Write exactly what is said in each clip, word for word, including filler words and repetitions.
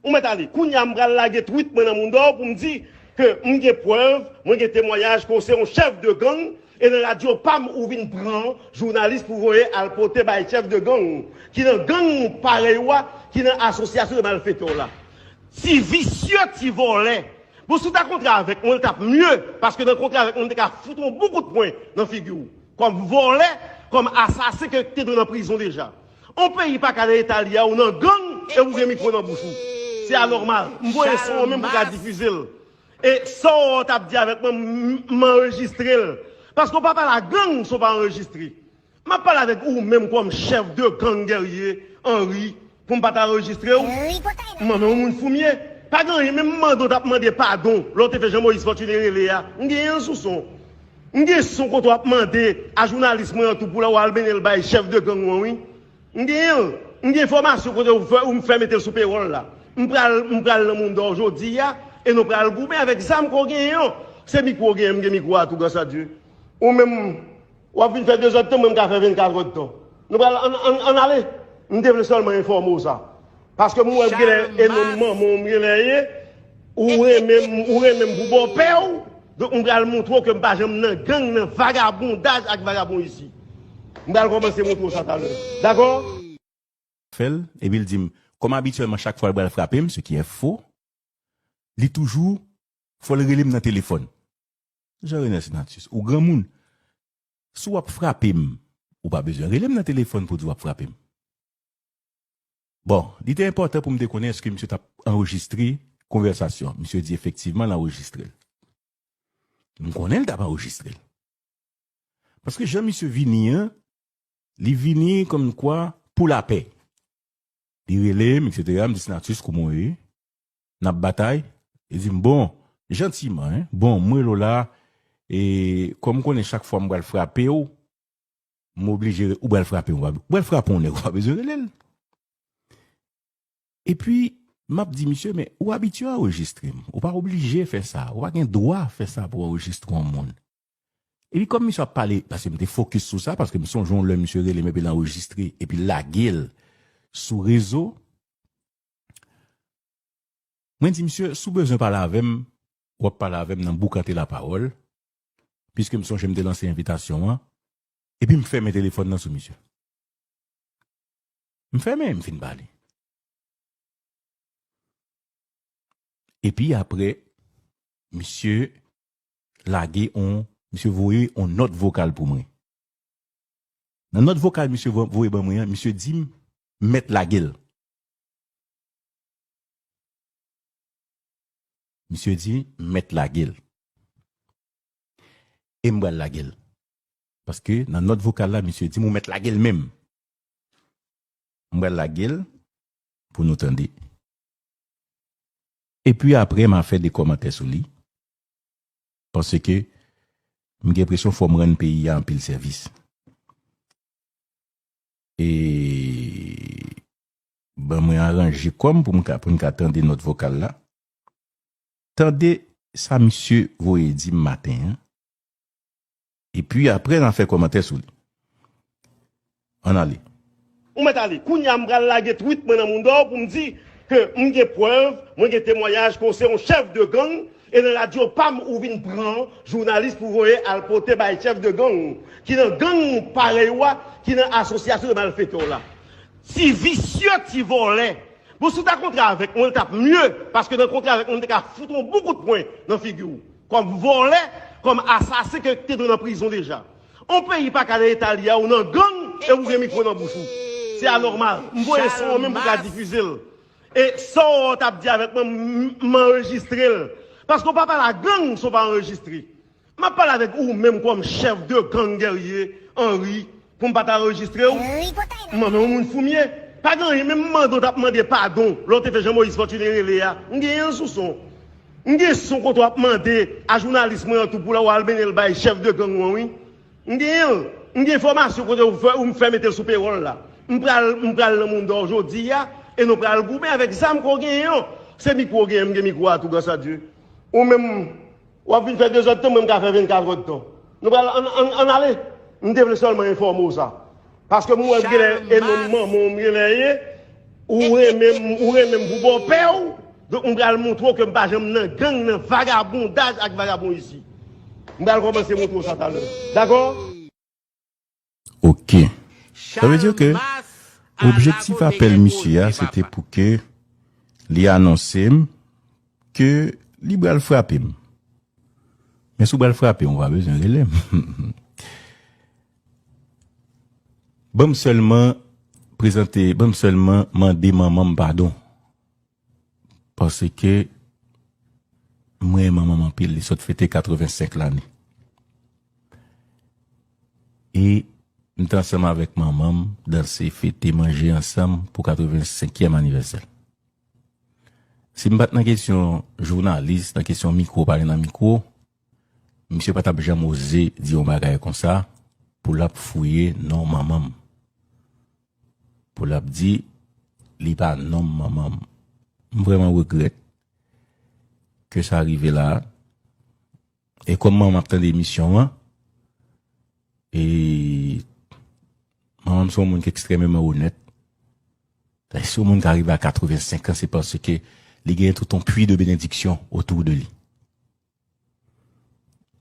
Ou mèt ale. Kounye a m pral lage tweet mwen nan Moundo pou m di ke m gen prèv, mwen gen temwayaj ke w se yon chèf de gang, e nan radyo pa m ou vin pran jounalis pou voye al pote bay chèf de gang ki nan gang parèy ou a, ki nan asosyasyon de malfetè w la. Ti visye, ti vòlè. Bon, si w ta kontre avèk mwen, l t ap mye, paske nan kontre avèk mwen, m te ka fout yon bon kout pwen nan figi w. Kòm vòlè, kòm asasen ke te dwe nan prizon deja. On peyi pa ka nan eta li a, ou nan gang, e ou gen mikwo nan bouch ou. Se anòmal. M voye son an menm pou ka difize l. E sa w t ap di avèk mwen, m, m anrejistre l. Paske w pa pale a gang si w pa anrejistre. M ap pale avèk ou menm kòm chèf de gang Guerrier Henry pou m pa ta anrejistre w. M manman yon moun fou m ye. Pa gen anyen, menm mande w t ap mande padon lè w te fè Jean Moïse Fortuné rele a. M genyen l sou son. M gen son kote w ap mande a jounalis mwen an tou pou l al mennen l bay chèf de gang ou an, wi. M genyen l. M gen enfòmasyon kote ou fè, ou m fè mete l sou pewòl la. M pral, m pral nan Moundo jodi a, e nou pral goumen avèk zam ke w genyen an. Se mikwo w genyen, m gen mikwo a tou, gras a Dye. Ou menm, w ap vin fè dezòd tan, mwen m ka fè vennkat èdtan. Nou pral, ann, ann, ann ale. M te vle sèlman enfòme w sa. Paske m wè m genlè e non manman w m genlè ye, ou renmen m, ou renmen m pou bòpè w. Donk m pral montre w ke m pa janm nan gang, nan vagabondaj ak vagabon isi. M pral kòmanse montre w sa talè. Dakò? Fè l, epi l di m, kòm abityèlman chak fwa l pral frape m, ce qui est faux, li toujou, fò l rele m nan telefòn. Jean Renel Senatus, ou granmoun. Si w ap frape m, ou pa bezwen rele m nan telefòn pou di w ap frape m. Bon, li te enpòtan pou m te konnen èske misye t ap anrejistre konvèsasyon an. Misye di efektivman l anrejistre l. M konnen l t ap anrejistre l. Paske jan misye vini an, li vini kòmkwa pou lapè. Li rele m, etsetera. M di Senatus, kouman w ye? N ap batay? Li di m, bon, jantiman, en, bon, m rele w la, e kòm m konnen chak fwa m pral frape w, m oblije, ou pral frape m, ou pral frape yon nèg, ou pa bezwen rele l. Epi, m ap di misye, men ou abitye anrejistre m. Ou pa oblije fè sa. Ou pa gen dwa fè sa pou anrejistre yon moun. Epi kòm misye ap pale, paske m te fokis sou sa, paske m sonje yon lè misye rele m epi l anrejistre, epi l lage l sou rezo. Mwen di misye, si w bezwen pale avè m, w ap pale avè m nan boukante lapawòl, piske m sonje m te lanse envitasyon an, epi m fèmen telefòn nan sou misye. M fèmen, m fin pale. Epi apre, misye lage on, misye voye on nòt vokal pou mwen. Nan nòt vokal misye vo- voye ban mwen an, misye di m, m mèt lage l. Misye di, m mèt lage l. E m pral lage l. Paske nan nòt vokal la, misye di m, ou mèt lage l menm. M pral lage l pou nou tande. Epi apre, m a fè de kòmantè sou li. Paske m gen enpresyon fò m rann peyi a anpil sèvis. E ban mwen aranje kò m pou m ka, pou n ka tande nòt vokal la. Tande sa misye voye di m maten an. Epi apre, n a fè kòmantè sou li. Ann ale. Ou mèt ale. Kounye a m pral lage tweet mwen nan Moundo pou m di ke m gen prèv, mwen gen temwayaj ke w se yon chèf de gang, e nan radyo pa m ou vin pran jounalis pou voye al pote bay chèf de gang ki nan gang parèy ou a, ki nan asosyasyon de malfetè w la. Ti visye, ti vòlè. Bon, si w ta kontre avèk mwen, l t ap mye, paske nan kontre avèk mwen, m te ka fout yon bon kout pwen nan figi w. Kòm vòlè, kòm asasen ke te dwe nan prizon deja. On peyi pa ka nan eta li a, ou nan gang, e ou gen mikwo nan bouch ou. Se anòmal. M voye son an menm pou ka difize l. E sa w t ap di avèk mwen, m, m anrejistre l. Paske w pa pale a gang si w pa anrejistre. M ap pale avèk ou menm kòm chèf de gang Guerrier Henry pou m pa ta anrejistre w. M manman yon moun fou m ye. Pa gen anyen, menm mande w t ap mande padon lè w te fè Jean Moïse Fortuné rele a. M genyen l sou son. M gen son kote w ap mande a jounalis mwen an tou pou l al mennen l bay chèf de gang ou an, wi. M genyen l. M gen enfòmasyon kote ou fè, ou m fè mete l sou pewòl la. M pral, m pral nan Moundo jodi a, e nou pral goumen avèk zam ke w genyen an. Se mikwo w genyen, m gen mikwo a tou, gras a Dye. Ou menm, w ap vin fè dezòd tan, mwen m ka fè vennkat èdtan. Nou pral ann, ann, ann ale. M te vle sèlman enfòme w sa. Paske m wè genlè e non manman w m genlè ye. Ou renmen m, ou renmen m pou bòpè w. Donk, m pral montre w ke m pa janm nan gang, nan vagabondaj ak vagabon isi. M pral kòmanse montre w sa talè. Dakò? Ok. Sa vle di ke objektif apèl misye a, se te pou ke li anonse m ke li pral frape m. Men si w pral frape m, ou pa bezwen rele m. Ban m sèlman prezante, ban m sèlman mande manman m padon. Paske mwen renmen manman m anpil, li sot fete katrevensenk lane. E m te ansanm avèk manman m, danse, fete, manje ansanm pou katrevensenkyèm anivèsè l. Si m pa t nan kesyon jounalis, nan kesyon mikwo, pale nan mikwo, misye pa t ap janm oze di yon bagay konsa pou l ap fouye non manman m. Pou l ap di li pa nonm manman m. M vrèman regrèt ke sa rive la a. E kòm manman m ap tande emisyon an, e manman m se yon moun ki ekstrèmeman onèt. Se yon moun ki rive a katrevensenk an, se paske li gen tout yon pwi de benediksyon otou de li.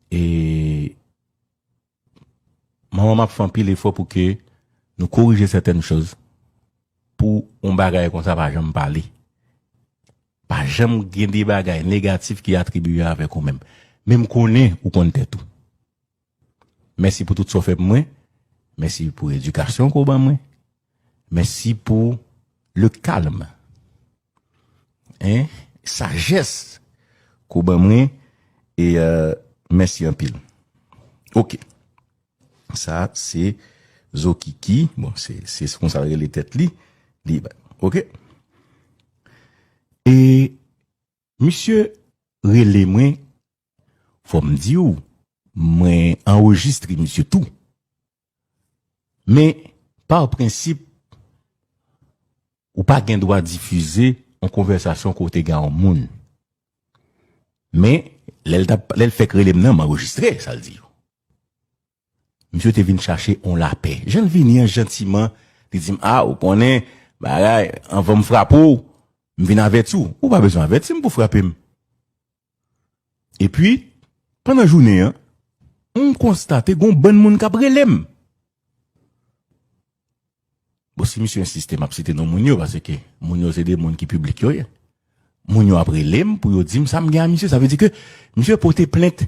E manman m ap fè anpil efò pou ke nou korije sètèn choz, pou yon bagay konsa pa janm pale. Pa janm gen de bagay negatif ki atribiye avèk ou menm. Men m konnen ou konn tèt ou. Mèsi pou tout sa w fè pou mwen. Mèsi pou edikasyon ke w ban mwen. Mèsi pou le calme. Hein? Sajès ke w ban mwen. E euh, mèsi anpil. Ok. Sa se Zokiki. Bon, se se konsa l rele tèt li. Li ba. Ok. E misye rele mwen, fò m di w, mwen anrejistre misye tou. Men, pa prensip, ou pa gen dwa difize yon konvèsasyon kote gen yon moun. Men, lè l t ap, lè l fèk rele m nan, m anrejistre sa l di yo. Misye te vin chache yon lapè. Jan l vini an jantiman, li di m, a, ou konnen, bagay, anvan m frape w, m vin avèti w. Ou pa bezwen avèti m pou frape m. Epi, pandan jounen an, m konstate gon bann moun k ap rele m. Bon, si misye ensiste, m ap site non moun yo, paske moun yo se de moun ki piblik yo ye. Moun yo ap rele m pou yo di m sa m gen a misye. Sa vle di ke misye pote plent.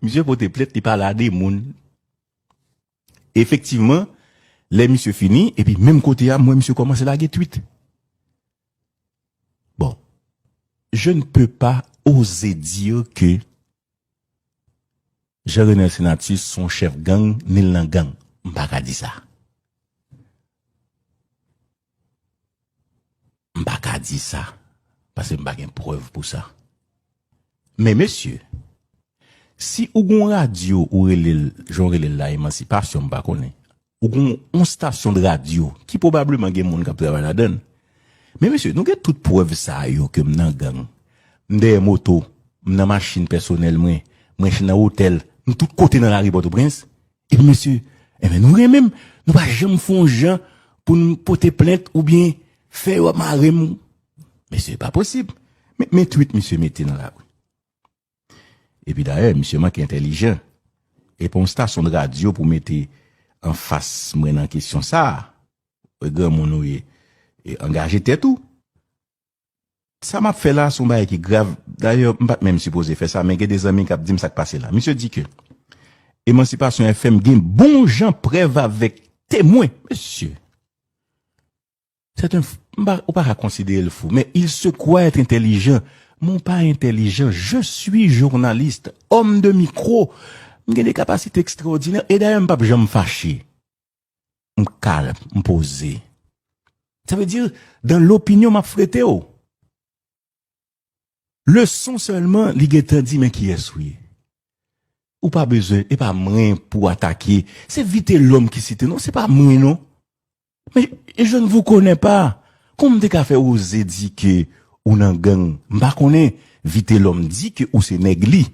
Misye pote plent, li pale a de moun. Efektivman, lè misye fini, epi menm kote a, m wè misye kòmanse lage tweet. Bon, je ne peux pas oser dire que Jean Renel Senatus se yon chèf gang, ni l nan gang. M pa ka di sa. M pa ka di sa. Paske m pa gen prèv pou sa. Men mesye, si ou gon radyo ou rele l, jan w rele l la, Emansipasyon, m pa konnen. Ou gon yon stasyon de radyo ki pwobableman gen moun k ap travay ladan l. Men mesye, nou gen tout prèv sa yo ke m nan gang. M dèyè moto, m nan machin pèsonèl mwen, mwen nan otèl, m tout kote nan lari Pòtoprens. Epi mesye, enben nou renmen m, nou pa janm fè yon jan pou n pote plent oubyen fè yo mare m. Mesye, pa posib. Men, men tweet misye mete nan lari. Epi dayè, misye manke entèlijan. E pa yon stasyon de radyo pou mete anfas mwen nan kesyon sa a. Granmoun ou ye, e angaje tèt ou. Sa m ap fè la, se yon bagay ki grav. Dayè, m pa t menm sipoze fè sa, men gen de zanmi k ap di m sa k pase la. Misye di ke Emansipasyon F M gen bon jan prèv avèk temwen. Mesye, c'est un, ou pa ka konsidere l fou, men il se croit être intelligent. Mon pa entèlijan, je suis journaliste, homme de micro. M gen de kapasite ekstraòdinè, e dayè m p ap janm fache. M kalm, m poze. Sa vle di, dans l'opinion, m ap frete w. Leson sèlman, li gentan di, men kiyès ou ye. Ou pa bezwen, e pa mwen pou atake. Se Vitelhomme ki site non, se pa mwen non. Men, je ne vous connais pas. Kòman m te ka fè oze di ke ou nan gang? M pa konnen. Vitelhomme di ke ou se nèg li.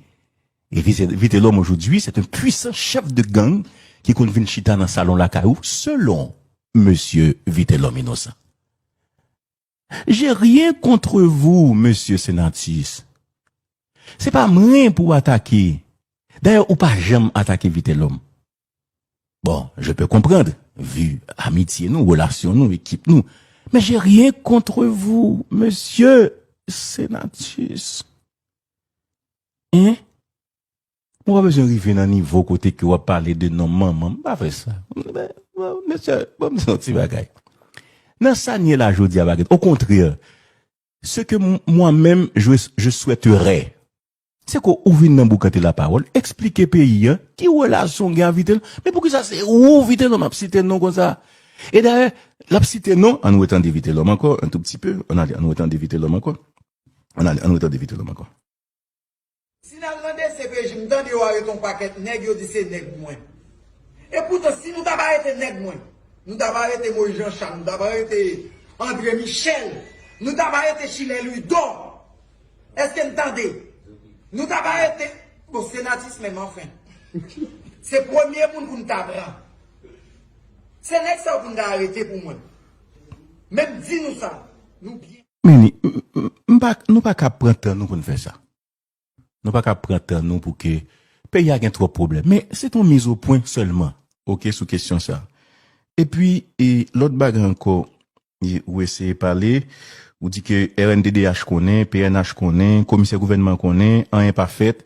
E Vitelhomme aujourd'hui, c'est un puissant chef de gang ki konn vin chita nan salon lakay ou, selon mesye Vitelhomme Innocent. J'ai rien contre vous, mesye Senatus. Se pa mwen pou w atake. Dayè, ou pa janm atake Vitelhomme. Bon, je peux comprendre, vu amitye nou, relasyon nou, ekip nou. Men j'ai rien contre vous, mesye Senatus. Hein? Mwen pa bezwen rive nan nivo kote ke w ap pale de non manman m. M pa fè sa. Mesye, ban m di yon ti bagay. Nan sa n ye la jodi a, pa gen. Au contraire, ce que m- moi-même, je, je souhaiterais, se ke ou vin nan Boukante Lapawòl, eksplike peyi a, ki relasyon w gen avè l, men poukisa se ou, Vitelhomme, ap site non konsa? E dayè, l ap site non, ann retande Vitelhomme ankò, un tout petit peu, ann ale, ann retande Vitelhomme ankò. Ann ale, ann retande Vitelhomme ankò. Si n al nan D C P J, m tande yo arete yon pakèt nèg, yo di se nèg mwen. E poutan, si nou t ap arete nèg mwen, nou t ap arete Moïse Jean Charles, nou t ap arete André Michel, nou t ap arete Chilè Louidor. Èske n tande? Nou t ap arete, bon, Senatus menm, anfen. Se premye moun pou n ta pran. Se nèg sa yo pou n ta arete pou mwen. Men m di nou sa, nou byen. Meni, m- m- m pa- nou pa ka pran tan nou pou n fè sa. Nou pa ka pran tan nou pou ke peyi a gen twòp pwoblèm. Men se t on miz o pwen sèlman, oke, sou kesyon sa. Epi, e, lòt bagay ankò, e, ou eseye pale, ou di ke R N D D H konnen, P N H konnen, komisè gouvènman konnen, anyen pa fèt,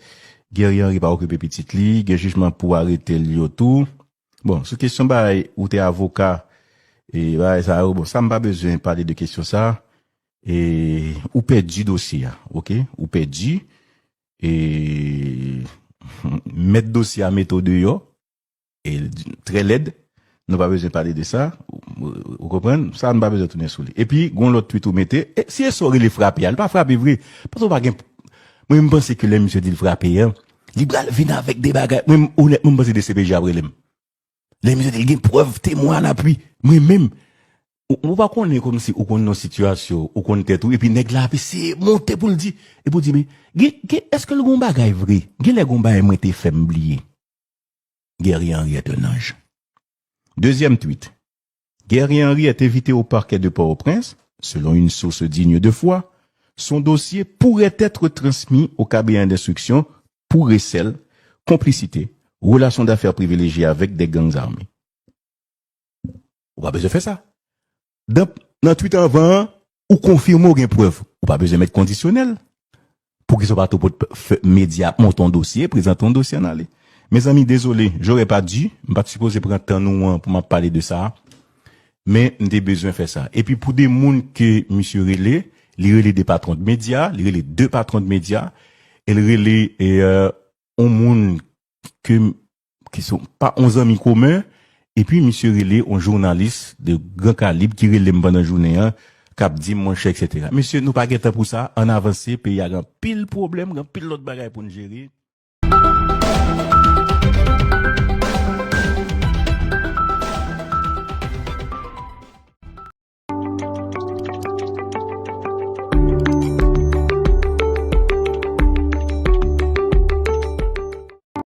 Guerrier Henry pa okipe pitit li, gen jijman pou arete l yo tou. Bon, sou kesyon bagay, ou te avoka, e bagay sa yo, bon, sa m pa bezwen pale de kesyon sa. E ou pèdi dosye a, oke? Ou pèdi, e mèt dosye a mete w deyò, e trè lèd, nou pa bezwen pale de sa, ou, ou konprann? Sa, nou pa bezwen tounen sou li. Epi, gon lòt tweet ou mete, e, si e sa w rele frape a, li pa frape vre, paske w pa gen, mwen, m panse ke lè misye di l frape a, li pral vin avèk de bagay, mwen, onètman, m panse D C P J ap rele m. Lè misye di l gen prèv, temwen, apui, mwen menm, ou, ou pa konnen kòmsi ou konn nan sitiyasyon, ou konn tèt ou, epi nèg la ap eseye monte pou l di, epi w di, men, gen, gen, èske l gon bagay vre? Gen lè gon bagay mwen te fè m bliye. Guerrier Henry est un ange. Deuxième tweet. Guerrier Henry est invité au parquet de Port-au-Prince. Selon une source digne de foi, son dossier pourrait être transmis au cabinet d'instruction pour recel, complicité, relation d'affaires privilégiée avec des gangs armés. Ou pa bezwen fè sa. Nan, nan tweet anvan an, ou konfime w gen prèv. Ou pa bezwen met kondisyonèl. Poukisa w pa tou pot fè medya ap monte yon dosye, prezante yon dosye, ann ale? Mezanmi, dezole, j'aurais pas dû, m pa t sipoze pran tan nou an pou m ap pale de sa. Men, m te bezwen fè sa. Epi pou de moun ke misye rele, li rele de patwon de medya, li rele de patwon de medya, e l rele, e, euh, yon moun ke, ki se pa yon zanmi komen, epi misye rele yon jounalis de gran kalib ki rele m pandan jounen an, k ap di m, monchè, etsetera. Mesye, nou pa gen tan pou sa, ann avanse, peyi a gen anpil pwoblèm, gen anpil lòt bagay pou n jere.